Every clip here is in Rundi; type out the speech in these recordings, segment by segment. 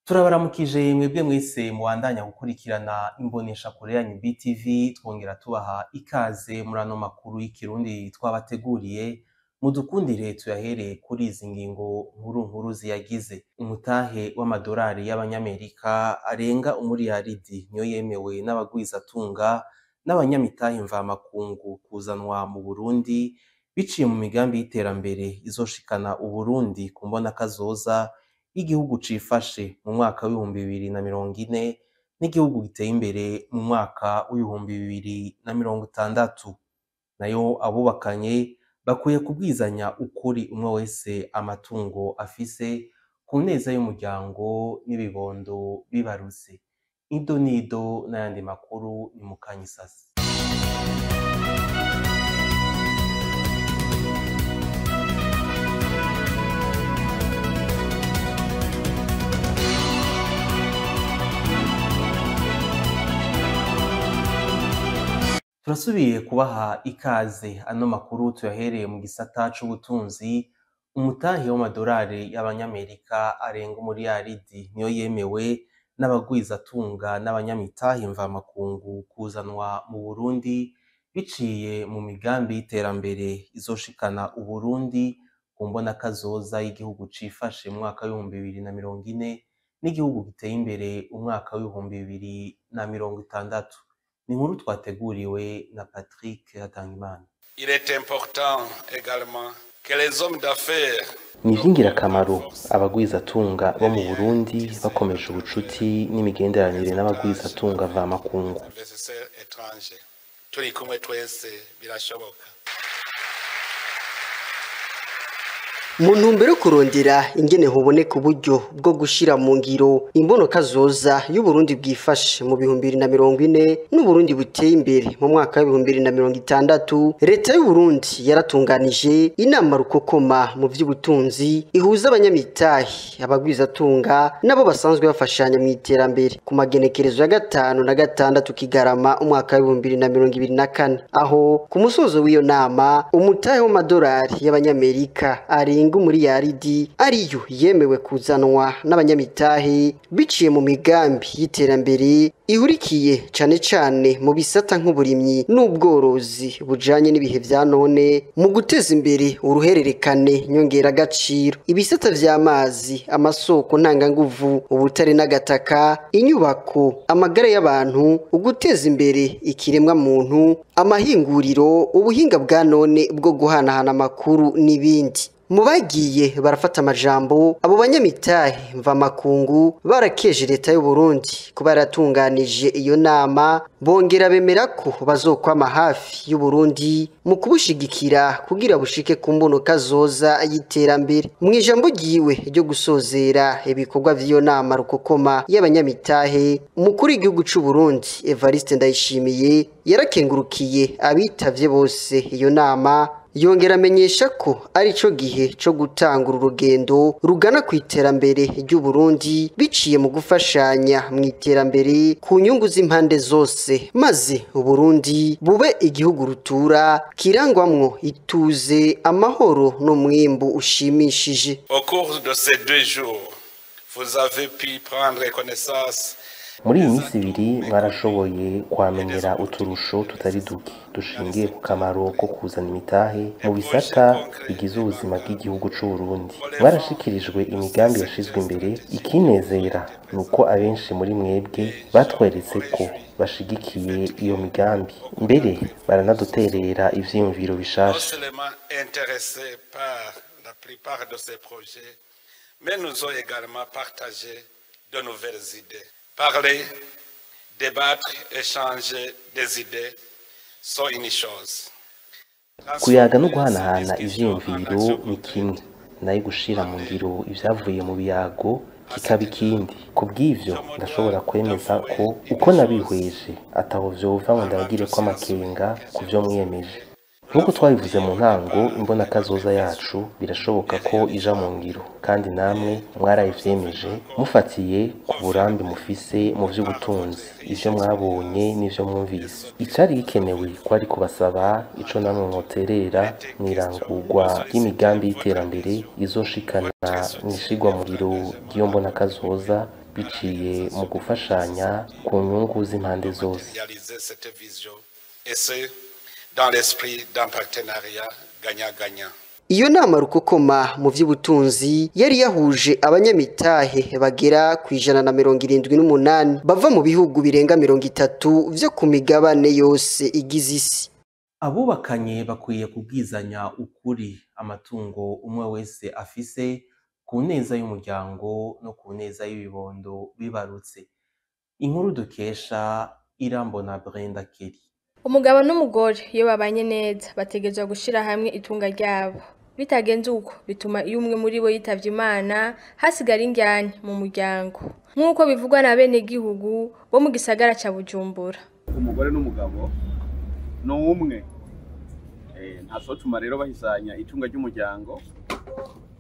Turabaramukije mwebwe mwese mubandanya gukurikirana imboneshakure yanyu BTV, twongera tubaha ikaze muri ano makuru y'ikirundi twabateguriye. Mudukundire tuyahere kuri izi ngingo nkuru nkuru ziyagize. Umutahe w'amadolari y'abanyamerika arenga umuriyaridi niyo yemewe n'abagwizatunga n'abanyamitahe mvamakungu kuzanwa mu Burundi biciye mu migambi y'iterambere izoshikana Uburundi ku mbonakazoza y'igihugu cifashe mu mwaka w'2040 n'igihugu giteye imbere mu mwaka w'2060. Nayo abubakanye bakwiye kubwizanya ukuri umwe wese amatungo afise ku neza y'umuryango n'ibibondo bibarutse. Ido nido n'ayandi makuru ni mukanyisasi. Turasubiye kubaha ikaze. Ano makuru tuyahereye mu gisata c'ubutunzi. Umutahe w'amadolari y'abanyamerika arenga umuriyaridi niyo yemewe n'abagwizatunga n'abanyamitahe mvamakungu kuzanwa mu Burundi biciye mu migambi y'iterambere izoshikana Uburundi ku mbonakazoza y'igihugu cifashe mu mwaka w'2040 n'igihugu giteye imbere umwaka w'2060. Ni inkuru twateguriwe na Patrick Hatangimana. Il est important également que les hommes d'affaires Ni ivy'ingirakamaro abagwizatunga bo mu Burundi bakomeje ubucuti n'imigenderanire n'abagwizatunga mvamakungu. Investisseurs étrangers turi kumwe twese birashoboka. Mu ntumbero yo kurondera ingene hoboneka uburyo bwo gushira mu ngiro imbonokazoza y'Uburundi bwifashe mu 2040 n'Uburundi buteye imbere mu mwaka w'2060, leta y'Uburundi yaratunganije inama rukokoma mu vy'ubutunzi ihuza abanyamitahe, abagwizatunga nabo basanzwe bafashanya mu iterambere ku magenekerezo ya 5 na 6 Kigarama umwaka w'2024, aho ku musozo w'iyo nama umutahe w'amadolari y'abanyamerika arenga umuriyaridi ariyo yemewe kuzanwa n'abanyamitahe biciye mu migambi y'iterambere ihurikiye cane cane mu bisata nk'uburimyi n'ubworozi bujanye n'ibihe vya none mu guteza imbere uruhererekane nyongeragaciro, ibisata vy'amazi, amasoko ntanganguvu, ubutare n'agataka, inyubako, amagara y'abantu, uguteza imbere ikiremwa muntu, amahinguriro, ubuhinga bwa none bwo guhanahana amakuru n'ibindi. Mu bagiye barafata amajambo, abo banyamitahe mvamakungu barakeje leta y'u Burundi kuba yaratunganije iyo nama, bongera bemera ko bazokwama hafi y'u Burundi mu kubushigikira kugira bushike ku mbonokazoza y'iterambere. Mu ijambo ryiwe ryo gusozera ibikorwa vy'iyo nama rukokoma y'abanyamitahe, umukuru w'igihugu c'u Burundi Evariste Ndayishimiye yarakengurukiye abitavye bose iyo nama, yongera amenyesha ko arico gihe co gutangura urugendo rugana ku iterambere ry'u Burundi biciye mu gufashanya mu iterambere ku nyungu z'impande zose, maze Uburundi bube igihugu rutura kirangwamwo ituze, amahoro n'umwimbu ushimishije. Au cours de ces 2 jours, vous avez pu prendre connaissance. Muri iyi minsi ibiri mwarashoboye kwamenyera uturusho tutari duke dushingiye ku kamaro ko kuzana imitahe mu bisata bigize ubuzima bw'igihugu c'u Burundi. Mwarashikirijwe imigambi yashizwe imbere. Ikinezera ni uko abenshi muri mwebwe batweretse ko bashigikiye iyo migambi, mbere baranaduterera ivyiyumviro bishasha. Non seulement intéressés par la plupart de ces projets, mais nous ont également partagé de nouvelles idées. Parler, débattre, échanger des idées sont une chose. Kuyaga no guhanahana ivyiyumviro ni kimwe, nayo gushira mu ngiro ivyavuye mu biyago kikaba ikindi. Kubw'ivyo ndashobora kwemeza ko uko nabihweje ataho vyova ngo ndabagireko amakenga ku vyo mwiyemeje. Nk'uko twabivuze mu ntango, imbonakazoza yacu birashoboka ko ija mu ngiro, kandi namwe mwarayivyemeje mufatiye ku burambe mufise mu vy'ubutunzi, ivyo mwabonye n'ivyo mwumvise. Icari gikenewe kwari kubasaba ico namwe mwoterera mw'irangurwa ry'imigambi y'iterambere izoshikana mw'ishirwa mu ngiro ry'iyo mbonakazoza biciye mu gufashanya ku nyungu z'impande zose. Réaliser cette vision, et ce, dans l'esprit d'un partenariat gagnant-gagnant. Iyo nama rukokoma mu vy'ubutunzi yari yahuje abanyamitahe bagera ku 178 bava mu bihugu birenga 30 vyo ku migabane yose igize isi. Abubakanye bakwiye kubwizanya ukuri amatungo umwe wese afise ku neza y'umuryango no ku neza y'ibibondo bibarutse. Inkuru dukesha Irambona Brenda Kelly. Umugabo n'umugore iyo babanye neza bategerezwa gushira hamwe itunga ryabo. Bitagenze uko bituma iyo umwe muri bo yitavye Imana hasigara injyane mu muryango, nk'uko bivugwa na bene gihugu bo mu gisagara ca Bujumbura. Umugore n'umugabo ni umwe, ntasotuma rero bahisanya itunga ry'umuryango,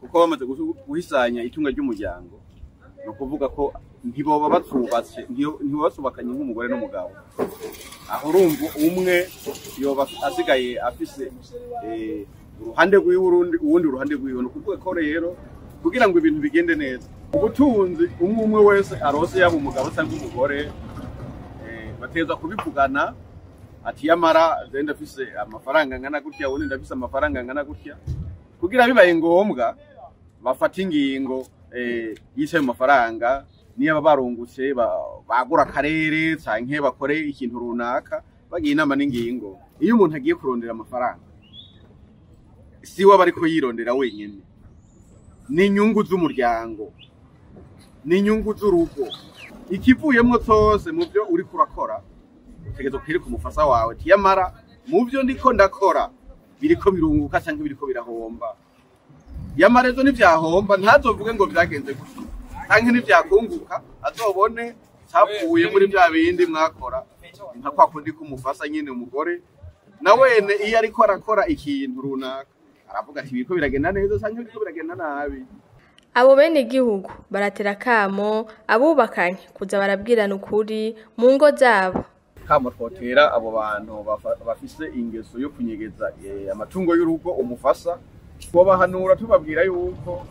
kuko bamaze guhisanya itunga ry'umuryango ni ukuvuga ko ntiboba batubatse, ntiboba basubakanye nk'umugore n'umugabo. Aho urumva umwe yoba asigaye afise uruhande rwiwe, uwundi uruhande rwiwe. Ni ukuvuga ko rero kugira ngo ibintu bigende neza, ubutunzi umwe umwe wese arose, yaba umugabo cyangwa umugore, bateza kubivugana ati yamara je ndafise amafaranga angana gutya, uwundi ndafise amafaranga angana gutya, kugira bibaye ngombwa bafate ingingo y'ayo mafaranga. Niba barungutse bagura akarere canke bakore ikintu runaka, bagiye inama n'ingingo. Iyo umuntu agiye kurondera amafaranga, si we aba ariko yirondera wenyine, ni inyungu z'umuryango, ni inyungu z'urugo. Ikivuyemwo cose mu byo uriko urakora, utegerezwa kwereka umufasa wawe ati yamara mu byo ndiko ndakora biriko birunguka canke biriko birahomba. Yamara ejo ntivyahomba ntazovuge ngo vyagenze gutya, canke ntivyakunguka azobone capfuye muri vya bindi mwakora. Nka kwa kundi k'umufasa nyene, umugore na wene iyo ariko arakora ikintu runaka aravuga ati biriko biragenda neza canke biriko biragenda nabi. Abo bene gihugu baratera kamo abubakanye kuza barabwirana ukuri mu ngo zabo. Kamo twotera abo bantu bafise ingeso yo kunyegeza amatungo y'urugo umufasa, twobahanura tubabwira yuko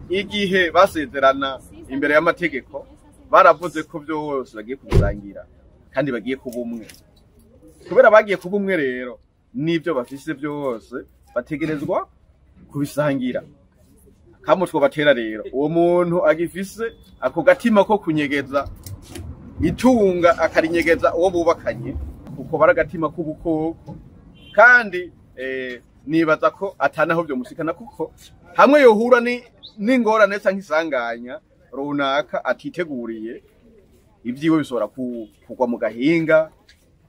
igihe basezerana imbere y'amategeko baravuze ko byose bagiye kubisangira kandi bagiye kuba umwe. Kubera bagiye kuba umwe rero, n'ibyo bafise byose bategerezwa kubisangira. Kamo twobatera rero uwo muntu agifise ako gatima ko kunyegeza itunga akarinyegeza uwo bubakanye, kuko baragatima k'ubukoko, kandi nibaza ko atanaho byo mushikana, kuko hamwe yohura n'ingorane canke isanganya runaka atiteguriye, ivyiwe bishobora kugwa mu gahinga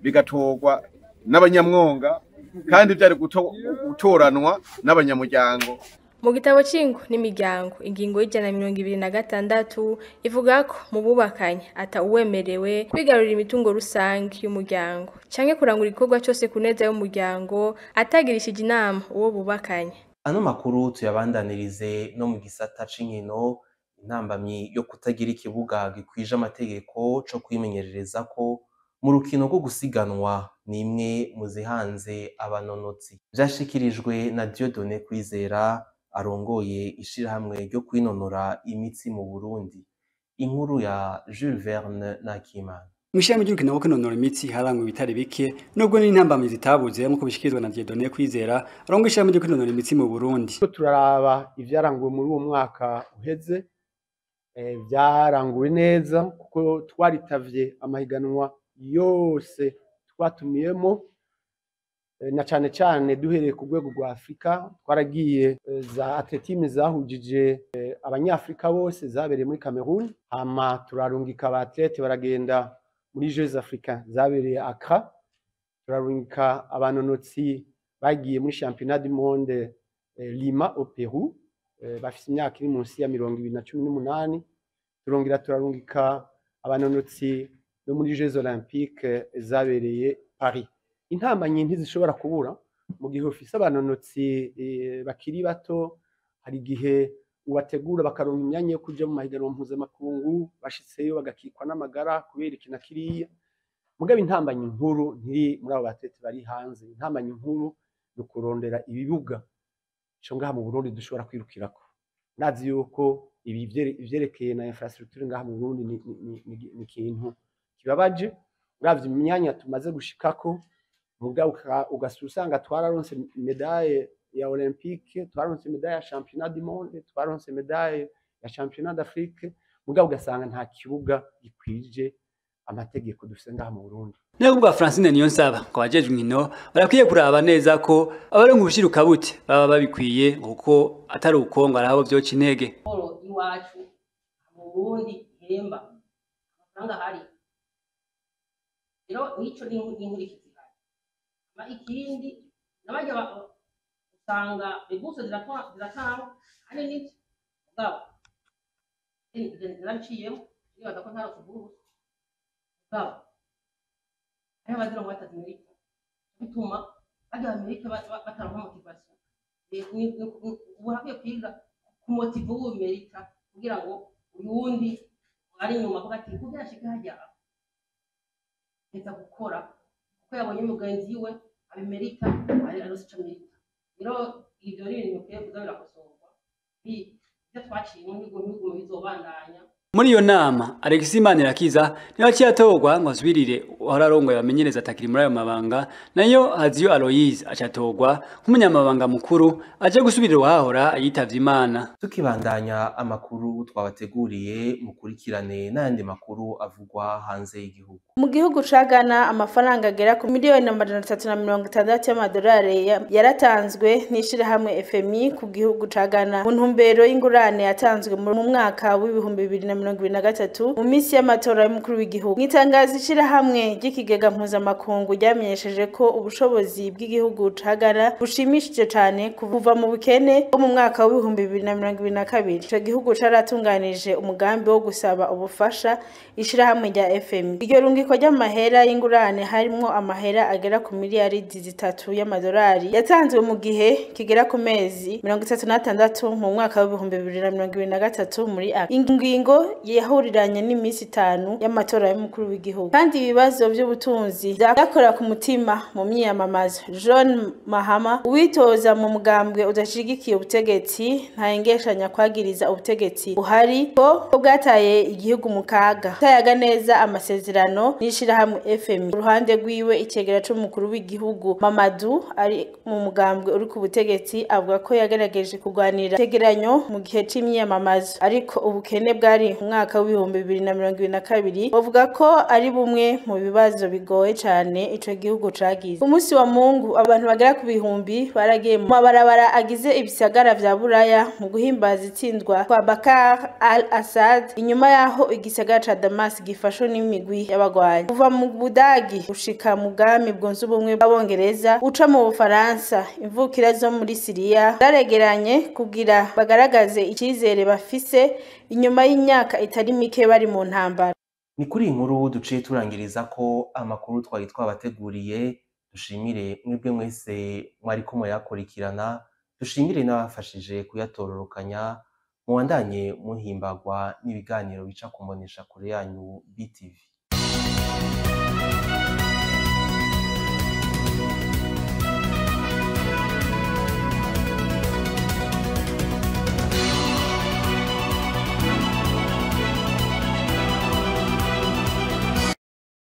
bigatorwa n'abanyamwonga, kandi byari gutoranwa n'abanyamuryango. Mu gitabo c'ingo n'imiryango ingingo y'126 ivuga ko mu bubakanye ata uwemerewe kwigarurira imitungo rusange y'umuryango canke kurangura igikorwa cose ku neza y'umuryango atagirishije inama uwo bubakanye. Ano makuru tuyabandanirize no mu gisata c'inkino. Intambamyi yo kutagira ikibuga gikwije amategeko co kwimenyererezako mu rukino rwo gusiganwa ni imwe mu zihanze abanonotsi. Vyashikirijwe na Dieudonné Kwizera arongoye ishirahamwe ryo kwinonora imitsi mu Burundi. Inkuru ya Jules Verne Nakimana. Mw'ishirahamwe ry'urukino rwo kwinonora imitsi harangwa ibitari bike, nubwo n'intambamyi zitabuze, nk'uko bishikirizwa na Dieudonné Kwizera arongoye ishirahamwe ryo kwinonora imitsi mu Burundi. Turaraba ivyaranguwe muri uwo mwaka uheze, vyaranguwe neza kuko twaritavye amahiganwa yose twatumiyemo, na cane cane duhereye ku rwego rwa Afrika. Twaragiye za atletime zahujije abanyafrika bose zabereye muri Cameroon, hama turarungika abathlete baragenda muri Jeux Africains zabereye Accra, turarungika abanonotsi bagiye muri Championnat du Monde Lima au Peru, bafise imyaka iri munsi ya 2018, turongera turarungika abanonotsi no muri Jeux Olympiques zabereye Paris. Intambanyi ntizishobora kubura mu gihe ufise abanonotsi bakiri bato. Hari igihe ubategura bakaronka imyanya yo kuja mu mahiganwa mpuzamakungu, bashitseyo bagakikwa n'amagara kubera iki na kiriya. Mugabo intambanyi nkuru ntiri muri abo batete bari hanze, intambanyi nkuru ni ukurondera ibibuga ico ngaha mu Burundi dushobora kwirukirako. Ndazi yuko Ibi ivyerekeye na infrastructure ngaha mu Burundi ni ikintu kibabaje. Uravye imyanya tumaze gushikako, mugabo ugasura usanga twararonse médaille ya olympique, twaronse médaille ya championnat du monde, twaronse médaille ya championnat d'Afrique, mugabo ugasanga nta kibuga gikwije amategeko dufise ngaha mu Burundi. Nayo kubwa Francine Niyonsaba, ngo abajejwe inkino barakwiye kuraba neza ko abaronka ubushirukabute baba babikwiye, kuko atari uko ngo arabo vyoca intege. Siporo iwacu mu Burundi ihemba amafaranga ahari, rero nico ni inkurikizi ihari. Hama ikindi n'abarya usanga bourses ziratangwa kandi nivyo, mugabo narabiciyemo, nibaza ko ntaronse bourse, mugabo hariho abazironka batazimerita, bituma barya bamerita bataronka motivation. Ubu harakwiye kwiga kumotiva uwo merita kugira ngo uyundi ari inyuma avuga ati kugira ashike harya aheza gukora, kuko yabonye mugenzi we abimerita aronse ico amerita. Rero ivyo ni ibintu bikwiye kuza birakosorwa. Ivyo twaciyemwo ntibigume bizobandanya. Muri iyo nama, Alexis Manirakiza niwe aciye atorwa ngo asubirire uwahora arongoye abamenyereza atakiri muri ayo mabanga, nayo Haziyo Aloise aca atorwa nk'umunyamabanga mukuru aje gusubirira uwahahora yitavye Imana. Tukibandanya amakuru twabateguriye, mukurikirane n'ayandi makuru avugwa hanze y'igihugu. Mu gihugu ca Ghana, amafaranga agera ku miliyoni 360 y'amadolari yaratanzwe n'ishirahamwe FMI ku gihugu ca Ghana mu ntumbero y'ingurane yatanzwe mu mwaka w'2023 mu minsi y'amatora y'umukuru w'igihugu. Mw'itangazo, ishirahamwe ry'ikigega mpuzamakungu ryamenyesheje ko ubushobozi bw'igihugu ca Ghana bushimishije cane kuva mu bukene bwo mu mwaka w'2022. Ico gihugu caratunganije umugambi wo gusaba ubufasha ishirahamwe rya FMI. Iryo rungikwa ry'amahera y'ingurane, harimwo amahera agera ku miliyaridi 3 y'amadolari, yatanzwe mu gihe kigera ku mezi 36 mu mwaka w'2023 muri aka. Ingingo yahuriranye n'iminsi 5 y'amatora y'umukuru w'igihugu, kandi ibibazo vy'ubutunzi vyakora ku mutima mu myiyamamazo. John Mahama, uwitoza mu mugambwe udashigikiye ubutegetsi, ntahengeshanya kwagiriza ubutegetsi buhari ko bwataye igihugu mu kaga, tayaga neza amasezerano n'ishirahamwe FMI. Uruhande rwiwe, icegera c'umukuru w'igihugu Mamadou, ari mu mugambwe uri ku butegetsi, avuga ko yagerageje kurwanira itegeranyo mu gihe c'imyiyamamazo, ariko ubukene bwari mu mwaka w'2022 bavuga ko ari bumwe mu bibazo bigoye cane ico gihugu cagize. Ku munsi wa Mungu, abantu bagera ku bihumbi baragiye mu mabarabara agize ibisagara vya Buraya mu guhimbaza itsindwa kwa Bashar al-Assad, inyuma yaho igisagara ca Damas gifashwe n'imigwi y'abagwanyi. Kuva mu Budagi gushika mu bwami bwunze ubumwe bw'Abongereza, uca mu Bufaransa, imvukira zo muri Siriya zaregeranye kugira bagaragaze icizere bafise inyuma y'imyaka itari mike bari mu ntambara. Ni kuri iyi nkuru duciye turangiriza ko amakuru twari twabateguriye. Dushimire mwebwe mwese mwariko murayakurikirana, dushimire n'abafashije kuyatororokanya. Mubandanye muhimbagwa n'ibiganiro bica ku mboneshakure yanyu BTV.